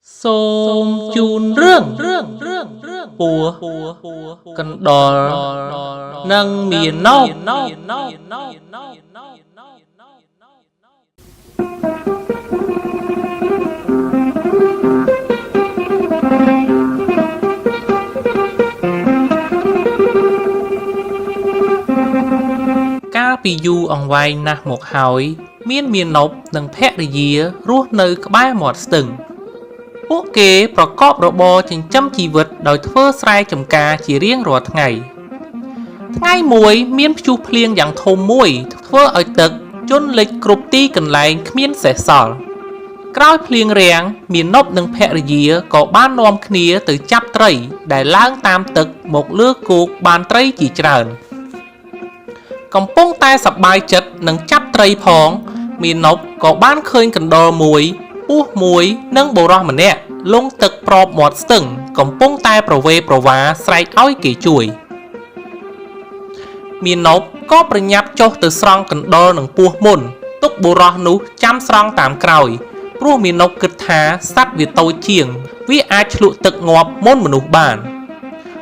សូមជូនរឿងរឿងរឿងពស់កណ្ដុរនិងមាណពកាលពីយូរអង្វែងណាស់មកហើយ មានមាណពនិងភរិយារស់នៅក្បែរមាត់ស្ទឹង ពួកគេប្រកបរបរចិញ្ចឹមជីវិតដោយធ្វើស្រែចម្ការជារៀងរាល់ថ្ងៃ ថ្ងៃមួយមានព្យុះភ្លៀងយ៉ាងធំមួយធ្វើឲ្យទឹកជន់លិចគ្រប់ទីកន្លែងគ្មានសេសសល់ ក្រោយភ្លៀងរាំងមាណពនិងភរិយាក៏បាននាំគ្នាទៅចាប់ត្រីដែលឡើងតាមទឹកមកលើគោកបានត្រីជាច្រើន កំពុងតែសប្បាយចិត្តនឹងចាប់ត្រីផង មាណពក៏បានឃើញកណ្ដុរមួយ ពស់មួយនិងបុរសម្នាក់លង់ទឹកប្របមាត់ស្ទឹងកំពុងតែប្រវេប្រវាស្រែកឲ្យគេជួយ មាណពក៏ប្រញាប់ចុះទៅស្រង់កណ្ដុរនិងពស់មុន ទុកបុរសនោះចាំស្រង់តាមក្រោយ ព្រោះមាណពគិតថាសត្វវាតូចជាង វាអាចឈ្លក់ទឹកងាប់មុនមនុស្សបាន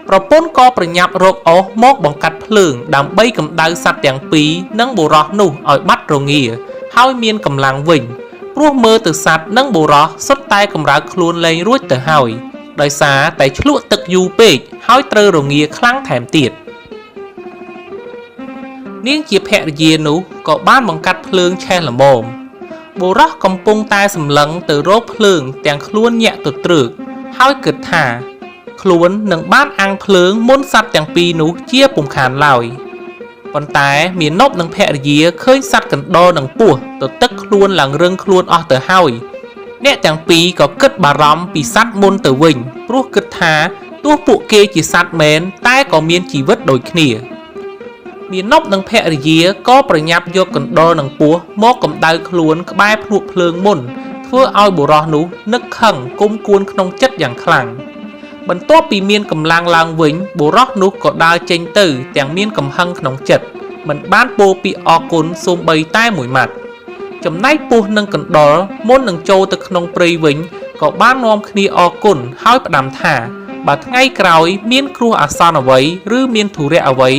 ប្រពន្ធក៏ប្រញាប់រកអុសមកបង្កាត់ភ្លើងដើម្បីកម្ដៅសត្វទាំងពីរនិងបុរសនោះឲ្យបាត់រងា ហើយមានកម្លាំងវិញ ព្រោះមើលទៅសត្វនិងបុរសសុទ្ធតែកម្រើកខ្លួនលែងរួចទៅហើយ ដោយសារតែឈ្លក់ទឹកយូរពេកហើយត្រូវរងាខ្លាំងថែមទៀត នាងជាភរិយានោះក៏បានបង្កាត់ភ្លើងឆេះល្មម បុរសកំពុងតែសម្លឹងទៅរកភ្លើងទាំងខ្លួនញាក់ទទ្រើក ហើយគិតថា ខ្លួននឹងបានអាំងភ្លើងមុនសត្វទាំងពីរនោះជាពុំខានឡើយ ប៉ុន្តែមាណពនិងភរិយាឃើញសត្វកណ្ដុរនិងពស់ទទឹកខ្លួនឡើងរឹងខ្លួនអស់ទៅហើយ អ្នកទាំងពីរក៏គិតបារម្ភពីសត្វមុនទៅវិញ ព្រោះគិតថាទោះពួកគេជាសត្វមែនតែក៏មានជីវិតដូចគ្នា មាណពនិងភរិយាក៏ប្រញាប់យកកណ្ដុរនិងពស់មកកម្ដៅខ្លួនក្បែរភ្នក់ភ្លើងមុន ធ្វើឲ្យបុរសនោះនឹកខឹងគុំគួនក្នុងចិត្តយ៉ាងខ្លាំង បន្ទាប់ពីមានកម្លាំងឡើងវិញបុរសនោះក៏ដើរចេញទៅទាំងមានកំហឹងក្នុងចិត្ត មិនបានពោលពាក្យអរគុណសូម្បីតែមួយម៉ាត់ ចំណែកពស់និងកណ្ដុរមុននឹងចូលទៅក្នុងព្រៃវិញក៏បាននាំគ្នាអរគុណហើយផ្ដាំថា បើថ្ងៃក្រោយមានគ្រោះអាសន្នអ្វីឬមានធុរៈអ្វី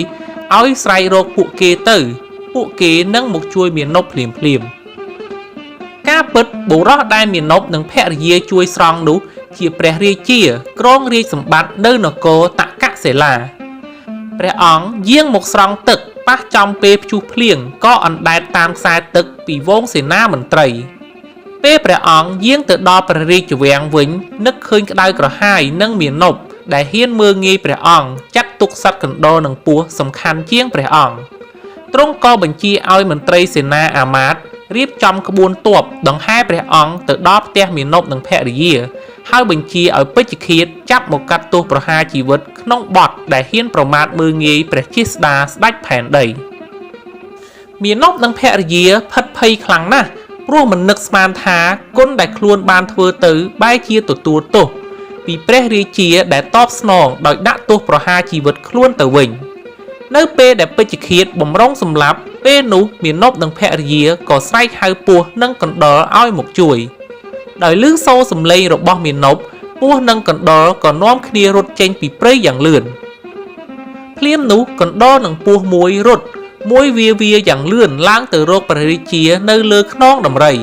ឲ្យស្រែករកពួកគេទៅ ពួកគេនឹងមកជួយមាណពភ្លាមៗ ការពិតបុរសដែលមាណពនិងភរិយាជួយស្រង់នោះជាព្រះរាជាគ្រងរាជសម្បត្តិនៅនគរតក្កសិលា ព្រះអង្គយាងមកស្រង់ទឹកប៉ះចំពេលព្យុះភ្លៀងក៏អណ្ដែតតាមខ្សែទឹកពីហ្វូងសេនាមន្ត្រី ពេលព្រះអង្គយាងទៅដល់ព្រះរាជវាំងវិញនឹកឃើញក្ដៅក្រហាយនិងមាណពដែលហ៊ានមើលងាយព្រះអង្គចាត់ទុកសត្វកណ្ដុរនិងពស់សំខាន់ជាងព្រះអង្គ ទ្រង់ក៏បញ្ជាឲ្យមន្ត្រីសេនាអាមាត្យរៀបចំក្បួនទ័ពដង្ហែព្រះអង្គទៅដល់ផ្ទះមាណពនិងភរិយា ហើយបញ្ជាឲ្យពេជ្ឈឃាតចាប់មកកាត់ទោសប្រហារជីវិតក្នុងបទដែលហ៊ានប្រមាថមើលងាយព្រះជាស្តាស្ដេចផែនដី មាណពនិងភរិយាភិតភ័យខ្លាំងណាស់ ព្រោះមិននឹកស្មានថាគុណដែលខ្លួនបានធ្វើទៅបែរជាទទួលទោសពីព្រះរាជាដែលតបស្នងដោយដាក់ទោសប្រហារជីវិតខ្លួនទៅវិញ នៅពេលដែលពេជ្ឈឃាតបំរុងសម្លាប់ពេលនោះមាណពនិងភរិយាក៏ស្រែកហៅពស់និងកណ្ដុរឲ្យមកជួយ ដោយឮសូរសំឡេងរបស់មាណពពស់និងកណ្ដុរក៏នាំគ្នារត់ចេញពីព្រៃយ៉ាងលឿន ភ្លាមនោះកណ្ដុរនិងពស់មួយរត់មួយវាវាយ៉ាងលឿនឡើងទៅរកព្រះរាជានៅលើខ្នងដំរី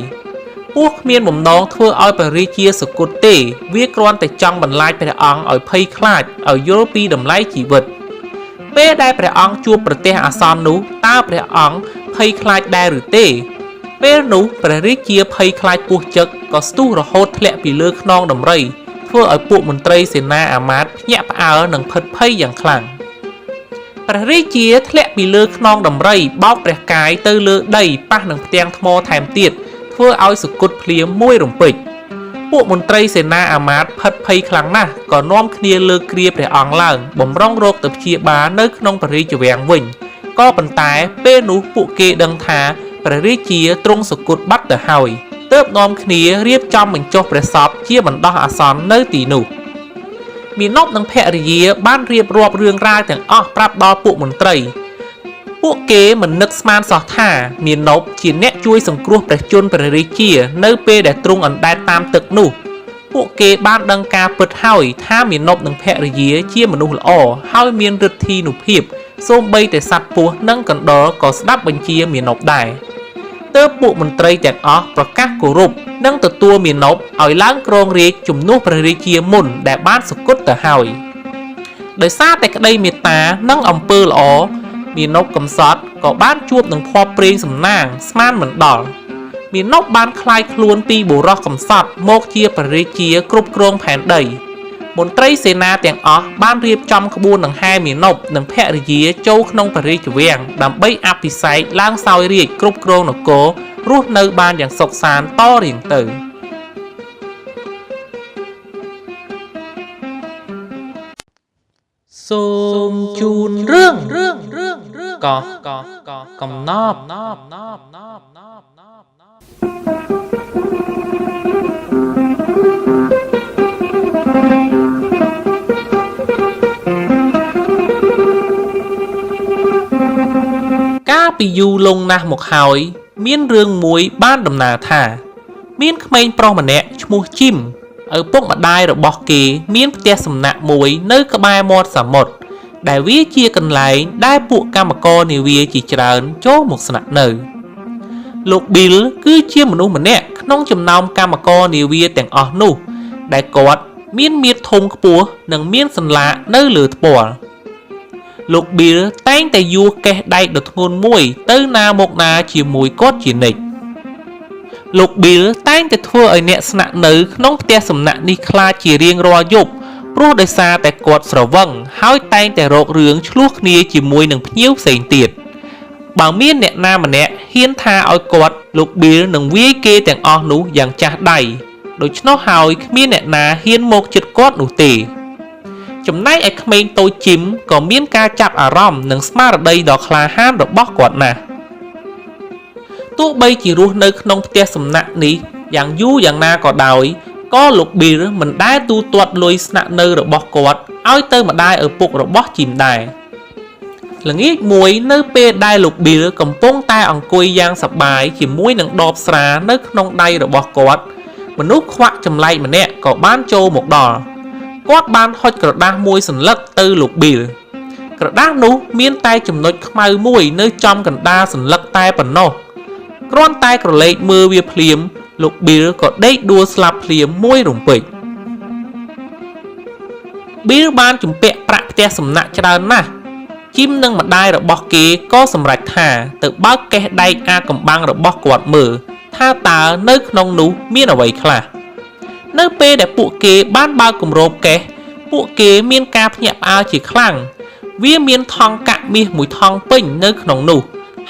ពស់គ្មានបំណងធ្វើឲ្យព្រះរាជាសុគតទេ វាគ្រាន់តែចង់បន្លាចព្រះអង្គឲ្យភ័យខ្លាចឲ្យយល់ពីតម្លៃជីវិត ពេលដែលព្រះអង្គជួបប្រទះអាសន្ននោះតើព្រះអង្គភ័យខ្លាចដែរឬទេ ពេលនោះព្រះរាជាភ័យខ្លាចពស់ចឹកក៏ស្ទុះរហូតធ្លាក់ពីលើខ្នងដំរីធ្វើឲ្យពួកមន្ត្រីសេនាអាមាត្យភ្ញាក់ផ្អើលនិងភិតភ័យយ៉ាងខ្លាំង ព្រះរាជាធ្លាក់ពីលើខ្នងដំរីបោកព្រះកាយទៅលើដីប៉ះនឹងផ្ទាំងថ្មថែមទៀតធ្វើឲ្យសុគតភ្លាមមួយរំពេច ពួកមន្ត្រីសេនាអាមាត្យភិតភ័យខ្លាំងណាស់ក៏នាំគ្នាលើកគ្រាព្រះអង្គឡើងបំរុងរកទៅព្យាបាលនៅក្នុងព្រះរាជវាំងវិញ ក៏ប៉ុន្តែពេលនោះពួកគេដឹងថាព្រះរាជាទ្រង់សុគតបាត់ទៅហើយ ទើបនាំគ្នារៀបចំបញ្ចុះព្រះសពជាបណ្ដោះអាសន្ននៅទីនោះ មាណពនិងភរិយាបានរៀបរាប់រឿងរ៉ាវទាំងអស់ប្រាប់ដល់ពួកមន្ត្រី ពួកគេមិននឹកស្មានសោះថាមាណពជាអ្នកជួយសង្គ្រោះព្រះជន្មព្រះរាជានៅពេលដែលទ្រង់អណ្ដែតតាមទឹកនោះ ពួកគេបានដឹងការពិតហើយថាមាណពនិងភរិយាជាមនុស្សល្អហើយមានឫទ្ធានុភាពសូម្បីតែសត្វពស់និងកណ្ដុរក៏ស្ដាប់បញ្ជាមាណពដែរទើបពួកមន្ត្រីទាំងអស់ប្រកាសគោរពនិងទទួលមាណពឲ្យឡើងគ្រងរាជ្យជំនួសព្រះរាជាមុនដែលបានសុគតទៅហើយដោយសារតែក្តីមេត្តានិងអំពើល្អមាណពកំសត់ក៏បានជួបនឹងភ័ព្វព្រេងសំណាងស្មានមិនដល់មាណពបានក្លាយខ្លួនពីបុរសកំសត់មកជាព្រះរាជាគ្រប់គ្រងផែនដីមន្ត្រីសេនាទាំងអស់បានរៀបចំក្បួនដង្ហែមាណពនិងភរិយាចូលក្នុងព្រះរាជវាំងដើម្បីអភិសេកឡើងសោយរាជ្យគ្រប់គ្រងនគររស់នៅបានយ៉ាងសុខសាន្តតរៀងទៅសូមជូនរឿងកោះកំណប់កាលពីយូរលង់ណាស់មកហើយមានរឿងមួយបានដំណើរថាមានក្មេងប្រុសម្នាក់ឈ្មោះជីមឪពុកម្ដាយរបស់គេមានផ្ទះសំណាក់មួយនៅក្បែរមាត់សមុទ្រដែលវាជាកន្លែងដែលពួកកម្មករនាវាជាច្រើនចូលមកស្នាក់នៅលោកប៊ីលគឺជាមនុស្សម្នាក់ក្នុងចំណោមកម្មករនាវាទាំងអស់នោះដែលគាត់មានមាឌធំខ្ពស់និងមានសន្លាក់នៅលើថ្ពាល់លោកប៊ីលតែងតែយួរកេះដែកដ៏ធ្ងន់មួយទៅណាមកណាជាមួយគាត់ជានិច្ចលោកប៊ីលតែងតែធ្វើឲ្យអ្នកស្នាក់នៅក្នុងផ្ទះសំណាក់នេះខ្លាចជារៀងរាល់យប់ព្រោះដោយសារតែគាត់ស្រវឹងហើយតែងតែរករឿងឈ្លោះគ្នាជាមួយនឹងភ្ញៀវផ្សេងទៀតបើមានអ្នកណាម្នាក់ហ៊ានថាឲ្យគាត់លោកប៊ីលនឹងវាយគេទាំងអស់នោះយ៉ាងចាស់ដៃដូច្នោះហើយគ្មានអ្នកណាហ៊ានមកជិតគាត់នោះទេចំណែកឯក្មេងតូចជីមក៏មានការចាប់អារម្មណ៍និងស្មារតីដ៏ក្លាហានរបស់គាត់ណាស់ទោះបីជារស់នៅក្នុងផ្ទះសំណាក់នេះយ៉ាងយូរយ៉ាងណាក៏ដោយក៏លោកប៊ីលមិនដែលទូទាត់លុយស្នាក់នៅរបស់គាត់ឲ្យទៅម្ដាយឪពុករបស់ជីមដែរល្ងាចមួយនៅពេលដែលលោកប៊ីលកំពុងតែអង្គុយយ៉ាងសប្បាយជាមួយនឹងដបស្រានៅក្នុងដៃរបស់គាត់មនុស្សខ្វាក់ចម្លែកម្នាក់ក៏បានចូលមកដល់គាត់បានហុចក្រដាសមួយសន្លឹកទៅលោកប៊ីលក្រដាសនោះមានតែចំណុចខ្មៅមួយនៅចំកណ្ដាលសន្លឹកតែប៉ុណ្ណោះគ្រាន់តែក្រឡេកមើលវាភ្លាមលោកប៊ីលក៏ដេកដួលស្លាប់ភ្លាមមួយរំពេចប៊ីលបានជំពាក់ប្រាក់ផ្ទះសំណាក់ច្រើនណាស់ជីមនិងម្ដាយរបស់គេក៏សម្រេចថាទៅបើកកេះដែកអាកំបាំងរបស់គាត់មើលថាតើនៅក្នុងនោះមានអ្វីខ្លះនៅពេលដែលពួកគេបានបើកគម្របកេះពួកគេមានការភ្ញាក់ផ្អើលជាខ្លាំងវាមានថង់កាក់មាសមួយថង់ពេញនៅក្នុងនោះ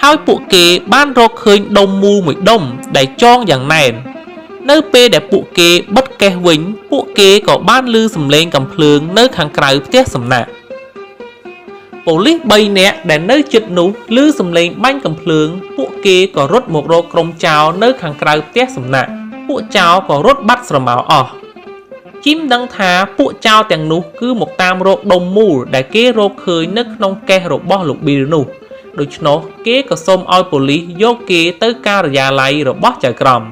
ហើយពួកគេបានរកឃើញដុំមូលមួយដុំដែលចងយ៉ាងណែននៅពេលដែលពួកគេបិទកេះវិញពួកគេក៏បានឮសំឡេងកាំភ្លើងនៅខាងក្រៅផ្ទះសំណាក់ប៉ូលីស3នាក់ដែលនៅជិតនោះឮសំឡេងបាញ់កាំភ្លើងពួកគេក៏រត់មករកក្រុមចោរនៅខាងក្រៅផ្ទះសំណាក់ពួកចោរក៏រត់បាត់ស្រមោលអស់ជីមដឹងថាពួកចោរទាំងនោះគឺមកតាមរកដុំមូលដែលគេរកឃើញនៅក្នុងកេះរបស់លោកប៊ីលនោះដូច្នោះគេក៏សូមឲ្យប៉ូលីសយកគេទៅការិយាល័យរបស់ចៅក្រម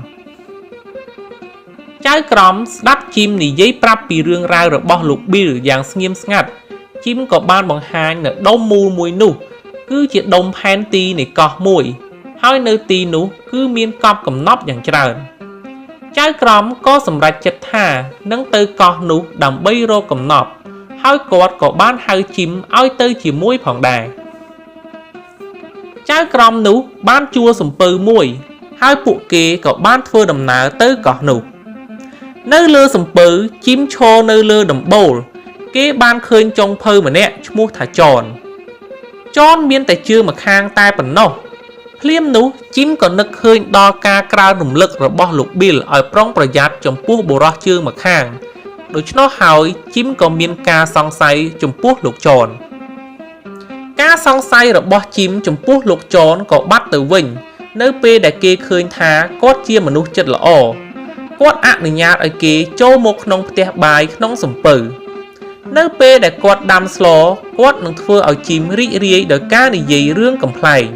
ចៅក្រមស្ដាប់ជីមនិយាយប្រាប់ពីរឿងរ៉ាវរបស់លោកប៊ីលយ៉ាងស្ងៀមស្ងាត់ជីមក៏បានបង្ហាញនៅដុំមូលមួយនោះគឺជាដុំផែនទីនៃកោះមួយហើយនៅទីនោះគឺមានកប់កំណប់យ៉ាងច្រើនចៅក្រមក៏សម្រេចចិត្តថានឹងទៅកោះនោះដើម្បីរកកំណប់ហើយគាត់ក៏បានហៅជីមឲ្យទៅជាមួយផងដែរចៅក្រមនោះបានជួលសំពៅមួយហើយពួកគេក៏បានធ្វើដំណើរទៅកោះនោះនៅលើសំពៅជីមឈរនៅលើដំបូលគេបានឃើញចុងភៅម្នាក់ឈ្មោះថាចនចនមានតែជើងម្ខាងតែប៉ុណ្ណោះភ្លាមនោះជីមក៏នឹកឃើញដល់ការក្រើនរំលឹករបស់លោកប៊ីលឲ្យប្រុងប្រយ័ត្នចំពោះបុរសជើងម្ខាងដូច្នោះហើយជីមក៏មានការសង្ស័យចំពោះលោកចនការសង្ស័យរបស់ជីមចំពោះលោកចនក៏បាត់ទៅវិញនៅពេលដែលគេឃើញថាគាត់ជាមនុស្សចិត្តល្អគាត់អនុញ្ញាតឲ្យគេចូលមកក្នុងផ្ទះបាយក្នុងសំពៅនៅពេលដែលគាត់ដាំស្លគាត់នឹងធ្វើឲ្យជីមរីករាយដោយការនិយាយរឿងកំប្លែង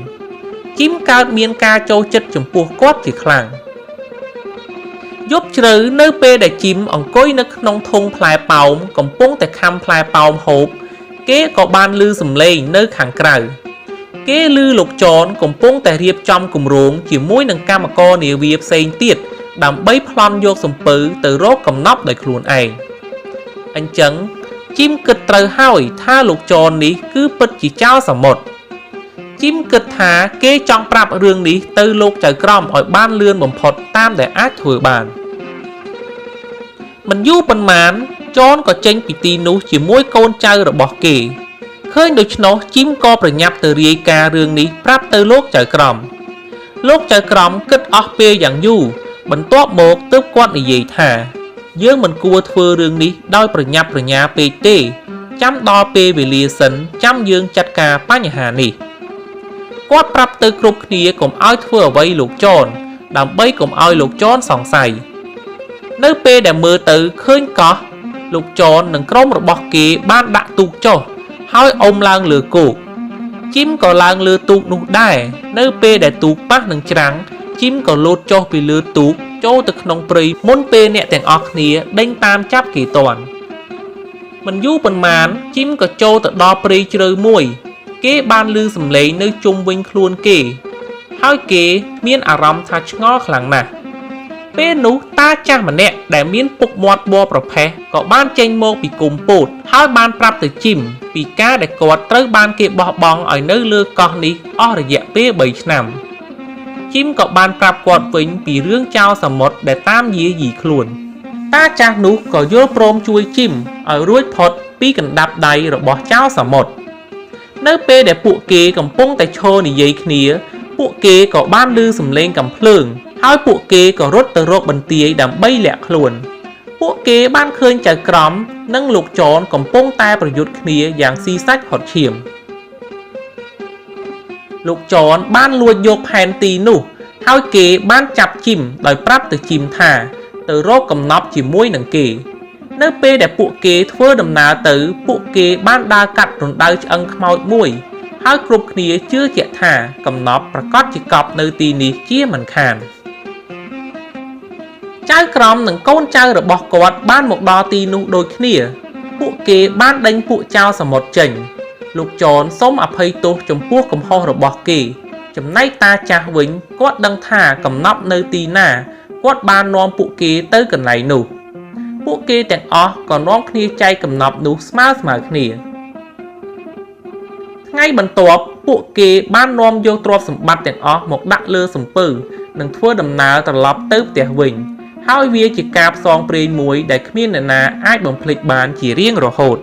ជីមកើតមានការចូលចិត្តចំពោះគាត់ជាខ្លាំង យប់ជ្រៅនៅពេលដែលជីមអង្គុយនៅក្នុងធុងផ្លែប៉ោមកំពុងតែខាំផ្លែប៉ោមហូបគេក៏បានឮសំឡេងនៅខាងក្រៅគេឮលោកចនកំពុងតែរៀបចំគម្រោងជាមួយនឹងកម្មករនាវាផ្សេងទៀតដើម្បីប្លន់យកសំពៅទៅរកកំណប់ដោយខ្លួនឯងអញ្ចឹងជីមគិតត្រូវហើយថាលោកចននេះគឺពិតជាចោរសមុទ្រជីមគិតថាគេចង់ប្រាប់រឿងនេះទៅលោកចៅក្រមឲ្យបានលឿនបំផុតតាមដែលអាចធ្វើបានមិនយូរប៉ុន្មានចនក៏ចេញពីទីនោះជាមួយកូនចៅរបស់គេឃើញដូច្នោះជីមក៏ប្រញាប់ទៅរាយការណ៍រឿងនេះប្រាប់ទៅលោកចៅក្រមលោកចៅក្រមគិតអស់ពេលយ៉ាងយូរបន្ទាប់មកទើបគាត់និយាយថាយើងមិនគួរធ្វើរឿងនេះដោយប្រញាប់ប្រញាល់ពេកទេចាំដល់ពេលវេលាសិនចាំយើងចាត់ការបញ្ហានេះគាត់ប្រាប់ទៅគ្រប់គ្នាកុំឲ្យធ្វើអ្វីលោកចនដើម្បីកុំឲ្យលោកចនសង្ស័យនៅពេលដែលមើលទៅឃើញកោះលោកចននិងក្រុមរបស់គេបានដាក់ទូកចុះហើយអុំឡើងលើគោកជីមក៏ឡើងលើទូកនោះដែរនៅពេលដែលទូកប៉ះនឹងច្រាំងជីមក៏លោតចុះពីលើទូកចូលទៅក្នុងព្រៃមុនពេលអ្នកទាំងអស់គ្នាដេញតាមចាប់គេទាន់មិនយូរប៉ុន្មានជីមក៏ចូលទៅដល់ព្រៃជ្រៅមួយគេបានឮសំឡេងនៅជុំវិញខ្លួនគេហើយគេមានអារម្មណ៍ថាឆ្ងល់ខ្លាំងណាស់ពេលនោះតាចាស់ម្នាក់ដែលមានពុកមាត់បប្រផេះក៏បានចេញមកពីគុំពោធិហើយបានប្រាប់ទៅជីមពីការដែលគាត់ត្រូវបានគេបោះបង់ឲ្យនៅលើកោះនេះអស់រយៈពេល3ឆ្នាំជីមក៏បានប្រាប់គាត់វិញពីរឿងចោរសមុទ្រដែលតាមយាយីខ្លួនតាចាស់នោះក៏យល់ព្រមជួយជីមឲ្យរួចផុតពីកណ្ដាប់ដៃរបស់ចោរសមុទ្រនៅពេលដែលពួកគេកំពុងតែឈរនិយាយគ្នាពួកគេក៏បានឮសំឡេងកាំភ្លើងហើយពួកគេក៏រត់ទៅរកបន្ទាយដើម្បីលាក់ខ្លួនពួកគេបានឃើញចៅក្រមនិងលោកចនកំពុងតែប្រយុទ្ធគ្នាយ៉ាងស៊ីសាច់ហត់ឈាមលោកចនបានលួចយកផែនទីនោះហើយគេបានចាប់ជីមដោយប្រាប់ទៅជីមថាទៅរកកំណប់ជាមួយនឹងគេនៅពេលដែលពួកគេធ្វើដំណើរទៅពួកគេបានដើរកាត់រណ្ដៅឆ្អឹងខ្មោចមួយហើយគ្រប់គ្នាជឿជាក់ថាកំណប់ប្រាកដជាកប់នៅទីនេះជាមិនខានចៅក្រមនិងកូនចៅរបស់គាត់បានមកដល់ទីនោះដូចគ្នាពួកគេបានដេញពួកចោរសមុទ្រចេញលោកចនសូមអភ័យទោសចំពោះកំហុសរបស់គេចំណែកតាចាស់វិញគាត់ដឹងថាកំណប់នៅទីណាគាត់បាននាំពួកគេទៅកន្លែងនោះពួកគេទាំងអស់ក៏នាំគ្នាចែកកំណប់នោះស្មើៗគ្នាថ្ងៃបន្ទាប់ពួកគេបាននាំយកទ្រព្យសម្បត្តិទាំងអស់មកដាក់លើសំពៅនិងធ្វើដំណើរត្រឡប់ទៅផ្ទះវិញហើយវាជាការផ្សងព្រេងមួយដែលគ្មានអ្នកណាអាចបំភ្លេចបានជារៀងរហូត។